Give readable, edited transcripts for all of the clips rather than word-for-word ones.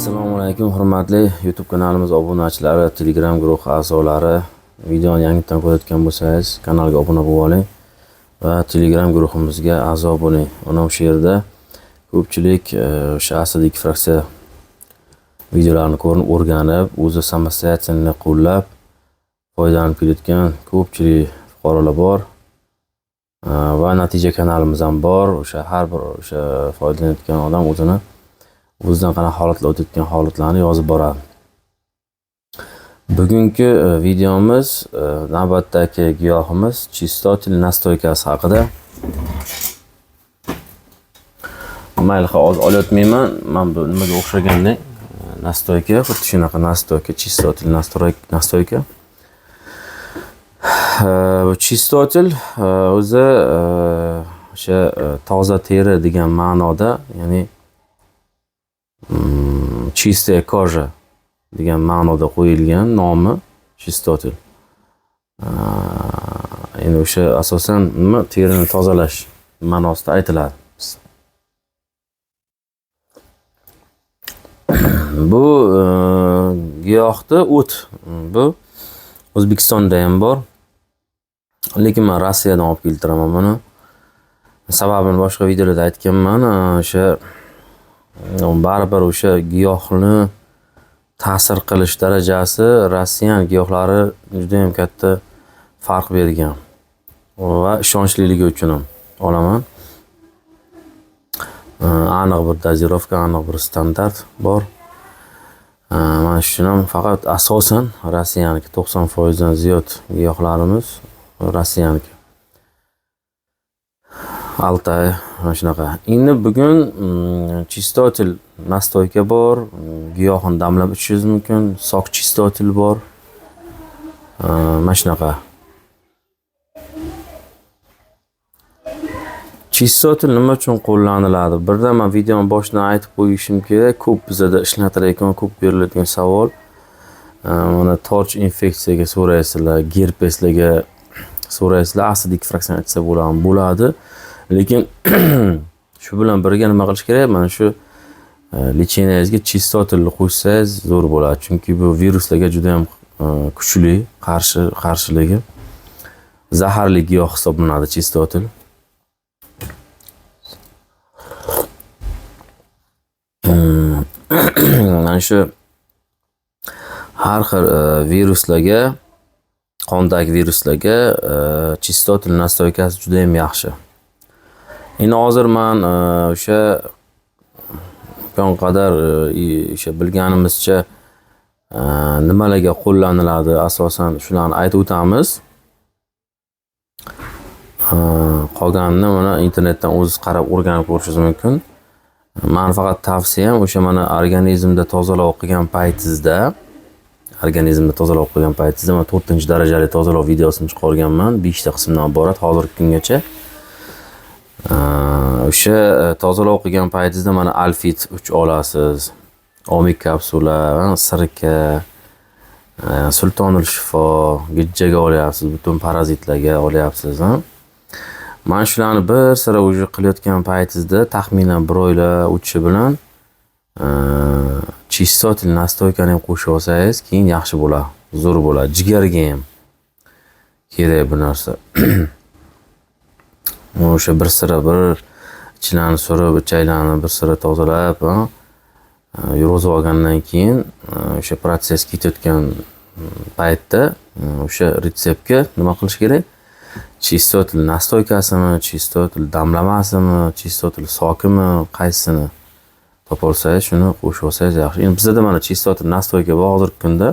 Assalomu alaykum, hurmatli YouTube kanalimiz obunachilari, Telegram guruhi a'zolari. Videoni yangidan ko'rayotgan bo'lsangiz, kanalga obuna bo'lib oling va Telegram guruhimizga a'zo bo'ling. Ana o'sha yerda ko'pchilik o'sha acidik fraksiya videolarini ko'rib, o'rganib, o'zi самостоятельно qo'llab foydalanib kelayotgan ko'pchilik fuqarolar bor. Va natija kanalimiz ham bor. O'sha har bir o'sha foydalanayotgan odam o'zini o'zidan qanaqa holatlar o'tayotgan holatlarni yozib boradi. Bugungi videomiz navbatdagi giyohimiz chistotil nastoykasi haqida. Mayli, hozir olayotmayman. Men bu nimaga o'xshaganda nastoyka, xuddi shunaqa nastoyka, chistotil nastoyka. Bu chistotil o'zi o'sha toza teri degan ma'noda, ya'ni чистая кожа degan ma'noda qo'yilgan nomi chistotil. Endi o'sha asosan nima terini tozalash ma'nosida aytiladi. Bu giyohni o't, bu O'zbekistonda ham bor. Lekin men Rossiyadan olib keltiraman buni. Sababini boshqa videolarda aytganman. O'sha baribir o'sha giyohni ta'sir qilish darajasi Rossiyan giyohlari juda ham katta farq bergan va ishonchliligi uchun ham olaman. Aniq bir dozirovka, aniq bir standart bor. Mana shuni ham faqat asosan Rossiyaniki 90% dan ziyod giyohlarimiz Rossiyaniki. Altay, mana shunaqa. Endi bugun chistotil nastoyka bor, giyohini damlab ichishingiz mumkin, sok chistotil bor. Mana shunaqa. Chistotil nima uchun qo'llaniladi? Birdan men videoni boshidan aytib qo'yishim kerak. Ko'p bizada ishlatilayotgan, ko'p beriladigan savol. Mana torch infeksiyaga so'raysizlar, gerpeslarga so'raysizlar, acidik fraksiyani ichsa bo'ladimi? Bo'ladi. Lekin shu bilan birga nima qilish kerak? Mana shu lecheniyaga chistotilni qo'shsangiz zo'r bo'ladi. Chunki bu viruslarga juda ham kuchli qarshiligi. Zaharli giyoh hisoblanadi chistotil. Mana shu har xil viruslarga, qondagi viruslarga chistotil nastoykasi juda ham yaxshi. Endi hozir men o'sha imkon qadar o'sha bilganimizcha nimalarga qo'llaniladi, asosan shularni aytib o'tamiz. Qolganini mana internetdan o'zingiz qarab o'rganib ko'rishingiz mumkin. Meni faqat tavsiyam o'sha mana organizmda tozalov qilgan paytingizda, men 4-darajali tozalov videosini chiqarganman, 5 ta qismdan iborat hozirgi kungacha. O'sha tozalov qilgan paytingizda mana Alfit 3 olasiz, Omik kapsula, sirka, Sultonul shifo, gijjaga olyapsiz, butun parazitlarga olyapsiz. Mana shularni bir sira уже qilayotgan paytingizda taxminan bir oylar o'tishi bilan chistotil nastoykani ham qo'shib olsangiz, keyin yaxshi bo'ladi, zo'r bo'ladi. Jigarga ham kerak bu narsa. O'sha bir sira bir ichlarni surib, ichaklarni bir sira tozalab, yurg'izib olgandan keyin o'sha protsess ketayotgan paytda o'sha retseptga nima qilish kerak? Chistotil nastoykasimi, chistotil damlamasimi, chistotil sokimi, qaysisini topolsangiz, shuni qo'shib olsangiz yaxshi. Endi bizda mana chistotil nastoyka bor hozirgi kunda.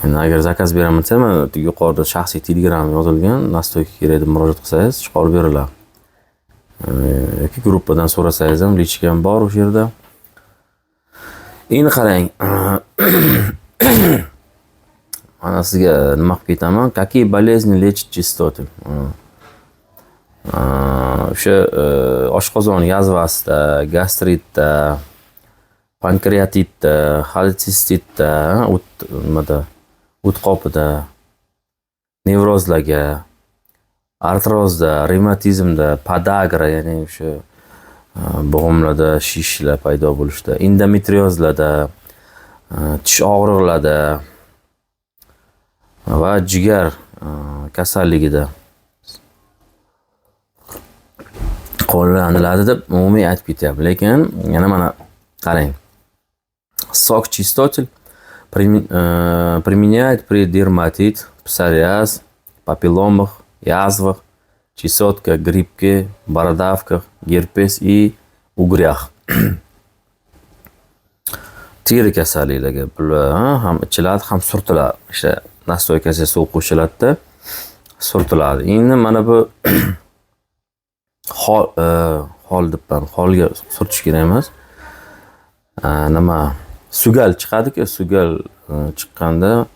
Endi agar zakaz beraman desam, mana yuqorida shaxsiy Telegram yozilgan, nastoyka kerak deb murojaat qilsangiz, chiqarib beriladi. Yoki gruppadan so'rasangiz ham, lichka ham bor o'sha yerda. Endi qarang. Mana sizga nima qilib ketaman? Какие болезни лечит чистотел? O'sha oshqozon yazvasida, gastritda, pankreatitda, xoletsistitda, o't nimada, o't qopida, nevrozlarga, artrozda, revmatizmda, podagra, ya'ni o'sha Bo'g'imlarda shishlar paydo bo'lishda, endometriozlarda, tish og'riqlarda va jigar kasalligida qo'llaniladi deb umumiy aytib ketyapti. Lekin yana mana qarang. Сок чистотел применяют при дерматит, псориаз, папилломах, язвах, чесотка, грибке, бородавках, герпес и угрях. Teri kasalliklariga bular ham ichiladi, ham surtiladi. O'sha настойка siga suv qo'shiladida surtiladi. Endi mana bu xol debman, xolga surtish kerak emas. Nima sugal chiqadi-ku, sugal chiqqanda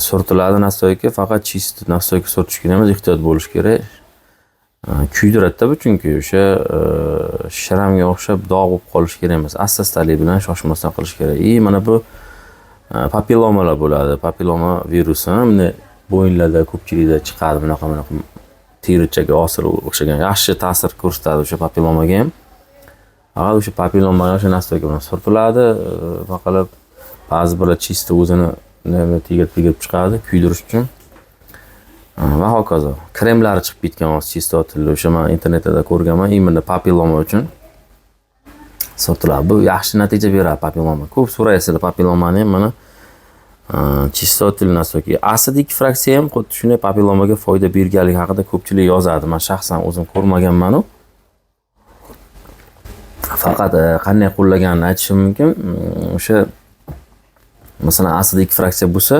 surtiladi настойка, faqat чисто настойка surtish kerak emas, ehtiyot bo'lish kerak. Kuydiradi-da bu, chunki o'sha shiramga o'xshab dog' bo'lib qolishi kerak emas. Asta-astalik bilan shoshmasdan qilish kerak. И mana bu papillomalar bo'ladi. Papilloma virusi bunday bo'yinlarda ko'pchilikda chiqadi, bunaqa terichaga osilib o'xshagan yaxshi ta'sir ko'rsatadi o'sha papillomaga ham. Faqat o'sha papillomaga o'sha настойка bilan surtiladi, nima qilib ba'zi birlar чисто o'zini tegirib-tegirib chiqadi kuydirish uchun. Va hokazo. Kremlari chiqib ketgan hozir чистотел li, o'sha men internetda ko'rganman, именно papilloma uchun surtiladi. Bu yaxshi natija beradi papilloma. Ko'p so'raysizlar papillomani ham mana чистотел настойка. Aslida ikki fraksiya ham xuddi shunday papillomaga foyda berganligi haqida ko'pchilik yozadi. Men shaxsan o'zim ko'rmaganman-u. Faqat qanday qo'llaganini aytishim mumkin. O'sha masalan aslida ikki fraksiya bo'lsa,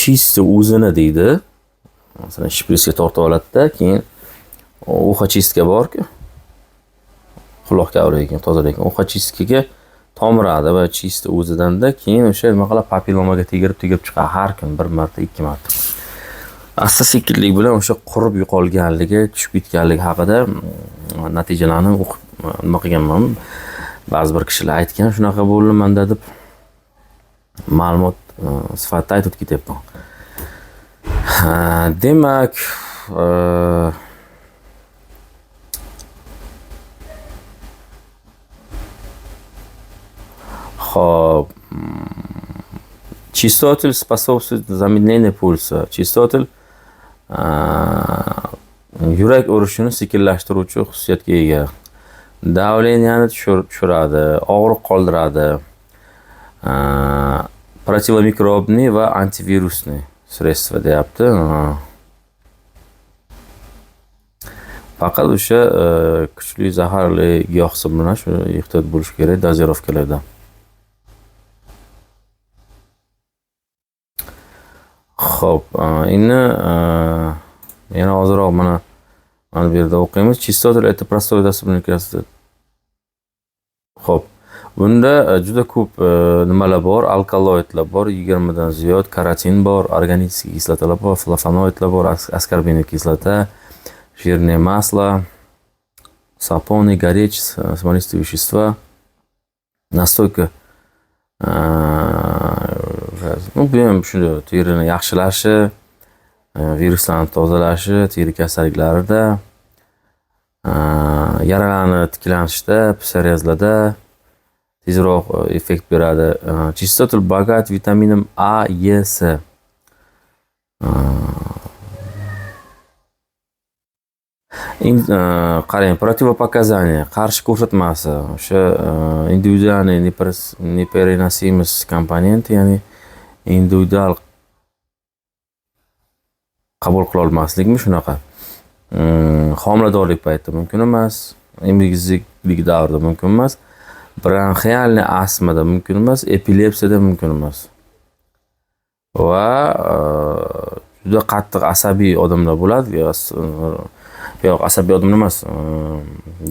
чисто o'zini deydi. Masalan, shprisga tortib oladi-da, keyin ухочистка bor-ku. Quloq kavlaydigan, tozalaydigan ухочистка ga tomiradi va чисто o'zidanda keyin o'sha nima qiladi, papillomaga tegirib-tegirib chiqadi har kun bir marta, ikki marta. Asta-sekinlik bilan o'sha qurib yo'qolganligi, tushib ketganligi haqida natijalarni o'qib nima qilganman. Ba'zi bir kishilar aytgan, shunaqa bo'ldi menda deb ma'lumot sifatida aytib ketyapman. Demak, xo'p, чистотел способствует замедлению пульса. Чистотел yurak urishini sekinlashtiruvchi xususiyatga ega. Давление ni tushiradi, og'riq qoldiradi. Противомикробный va антивирусный средство deyapti. Faqat o'sha kuchli zaharli giyoh hisoblanadi, shu ehtiyot bo'lish kerak дозировка larda. Xo'p, endi yana ozroq mana bu yerda o'qiymiz. Чистотел это простой доступный лекарство. Xo'p, bunda juda ko'p nimalar bor, alkaloidlar bor, 20 dan ziyod, karotin bor, органический kislotalar bor, flavonoidlar bor, аскорбиновая кислота, жирное масло, сапоны, горечь, смолистые вещества, настойка. Bu ham shunday terini yaxshilashi, viruslarni tozalashi, teri kasalliklarida, yaralarni tiklanishda, psoriazlarda tezroq effekt beradi. Чистотел богат витамином А, Е, С. Qarang, противопоказания, qarshi ko'rsatmasi, o'sha индивидуальный непереносимость компонент, ya'ni individual qabul qila olmaslikmi shunaqa. Homiladorlik paytida mumkin emas, emiziklik davrida mumkin emas, бронхиальный astmada mumkin emas, epilepsiyada mumkin emas. Va juda qattiq asabiy odamlar bo'ladi, yo'q, asabiy odamlar emas,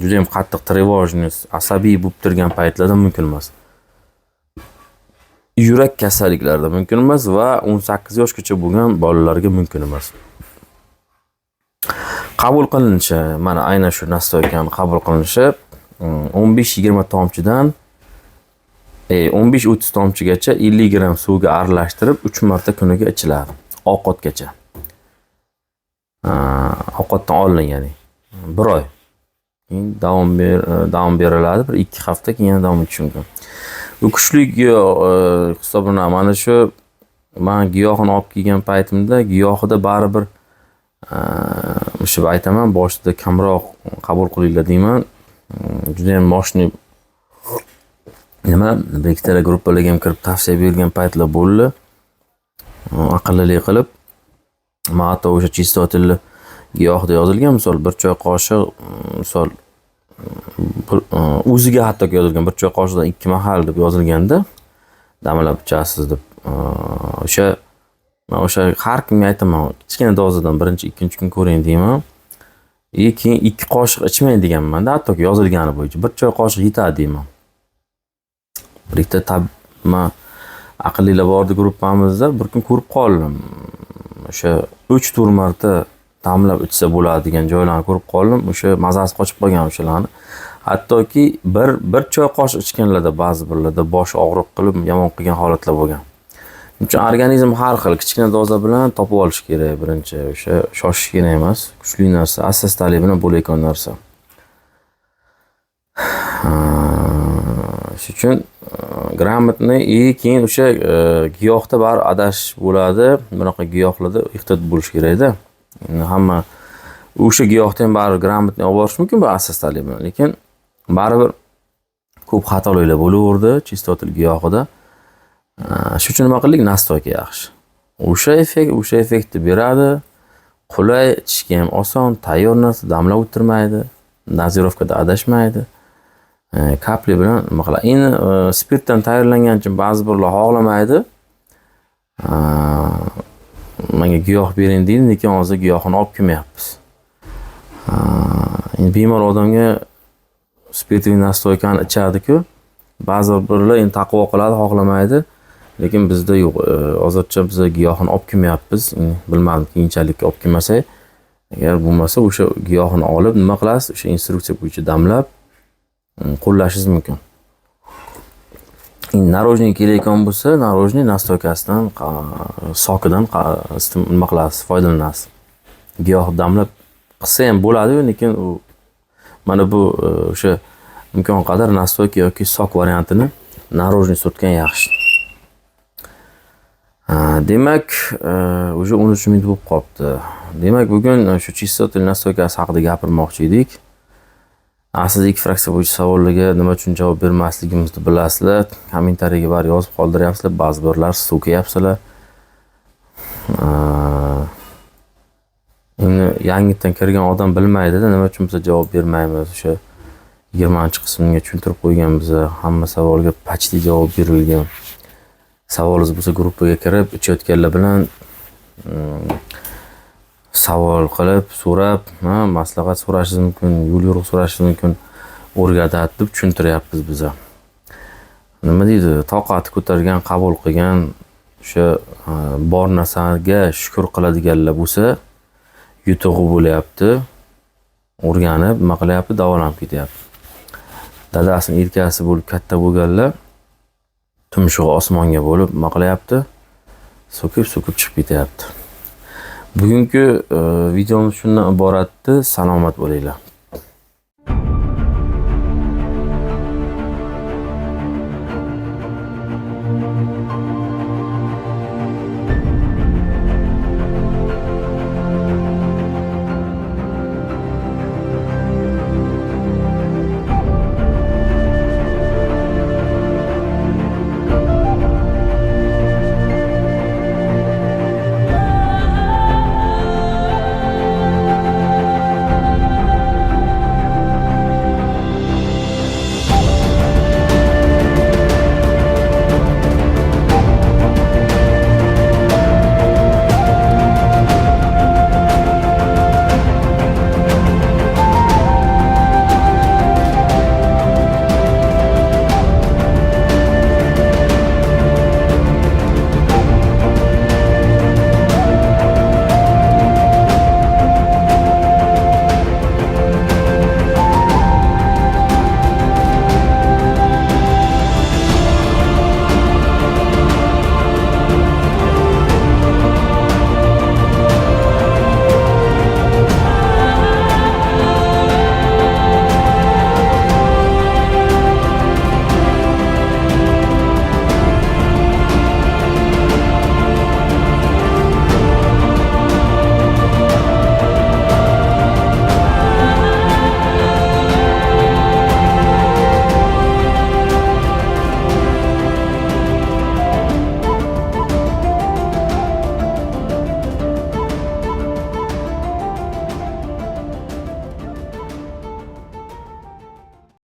juda ham qattiq тревожный, asabiy bo'lib turgan paytlarda mumkin emas. Yurak kasalliklarida mumkin emas va 18 yoshgacha bo'lgan bolalarga mumkin emas. Qabul qilinishi, mana aynan shu настойка ni qabul qilinishi 15-20 tomchidan 15-30 tomchigacha 50 gramm suvga aralashtirib 3 marta kuniga ichiladi. Ovqatgacha. Ovqatdan oldin, ya'ni 1 oy Keyin davom beriladi. Bir 2 hafta keyin yana davom etishi mumkin. Bu kuchli giyoh hisoblanadi. Mana shu men giyohini olib kelgan paytimda giyohida baribir o'sha aytaman, boshida kamroq qabul qilinglar deyman. Juda ham мощный nima, bir ikkitalar gruppalarga ham kirib tavsiya bergan paytlar bo'ldi. Aqllilik qilib, man hatto o'sha чистотел li giyohida yozilgan, misol 1 choy qoshiq, misol o'ziga hattoki yozilgan 1 choy qoshiqdan 2 mahal deb yozilganda damlab ichasiz deb. O'sha man o'sha har kimga aytaman, kichkina dozadan birinchi, ikkinchi kun ko'ring deyman. Keyin 2 qoshiq ichmang deganman-da, hattoki yozilgani bo'yicha 1 choy qoshiq yetadi deyman. Bir ikkita man aqllilar bordi gruppamizda, bir kun ko'rib qoldim. O'sha 3-4 marta damlab ichsa bo'ladi degan joylarni ko'rib qoldim. O'sha mazasi qochib qolgan o'shalarni. Hattoki bir choy qoshiq ichganlarda ba'zi birlarda bosh og'riq qilib yomon qilgan holatlar bo'lgan. Shuning uchun organizm har xil, kichkina doza bilan topib olish kerak birinchi. O'sha shoshish kerak emas. Kuchli narsa, asta-astalik bilan bo'layotgan narsa. Shuning uchun грамотный и keyin o'sha giyohda bari adashish bo'ladi. Bunaqa giyohlarda ehtiyot bo'lish kerakda. Endi hamma o'sha giyohda ham baribir грамотный olib borish mumkin bu asta-astalik bilan, lekin baribir ko'p xatoliklar bo'laverdi чистотел giyohida. Shuning uchun nima qildik? Настойка yaxshi. O'sha effektni beradi. Qulay, ichishga ham oson, tayyor narsa, damlab o'tirmaydi, дозировка da adashmaydi. Капли bilan nima qiladi. Endi spirtdan tayyorlangan uchun ba'zi birlar xohlamaydi. Menga giyoh bering deydi, lekin hozir giyohini olib kelmayapmiz. Endi bemor odamga спиртовый настойка ni ichadi-ku. Ba'zi birlar endi taqvo qiladi, xohlamaydi. Lekin bizda yo'q. Hozircha biz giyohini olib kelmayapmiz. Bilmadim, keyinchalik olib kelmasak, agar bo'lmasa o'sha giyohini olib nima qilasiz? O'sha instruksiya bo'yicha damlab qo'llashingiz mumkin. Endi нарожный kelayotgan bo'lsa, нарожный настойка sidan, сок idan nima qilasiz, foydalanasiz. Giyoh damlab qilsa ham bo'ladi, lekin u mana bu o'sha imkon qadar настойка yoki сок variantini нарожный surtgan yaxshi. Demak, уже 13 minut bo'lib qolibdi. Demak, bugun shu чистотел настойка si haqida gapirmoqchi edik. Aslida ikki fraksiya bo'yicha savollarga nima uchun javob bermasligimizni bilasizlar. Kommentariyaga bari yozib qoldiryapsizlar, ba'zi birlar so'kayapsizlar. Endi yangitdan kirgan odam bilmaydida nima uchun biz javob bermaymiz. O'sha 20-qismga tushuntirib qo'yganmiz. Hamma savolga почти javob berilgan. Savolingiz bo'lsa gruppaga kirib, ichayotganlar bilan savol qilib, so'rab, maslahat so'rashingiz mumkin, yo'l yo'riq so'rashingiz mumkin, o'rgatadi deb tushuntiryapmiz biza. Nima deydi? Toqati ko'targan, qabul qilgan, o'sha bor narsaga shukr qiladiganlar bo'lsa, yutug'i bo'lyapti. O'rganib, nima qilyapti? Davolanib ketyapti. Dadasini erkasi bo'lib katta bo'lganlar tumshug'i osmonga bo'lib nima qilyapti? So'kib-so'kib chiqib ketyapti. Bugungi videomiz shundan iboratdi. Salomat bo'linglar.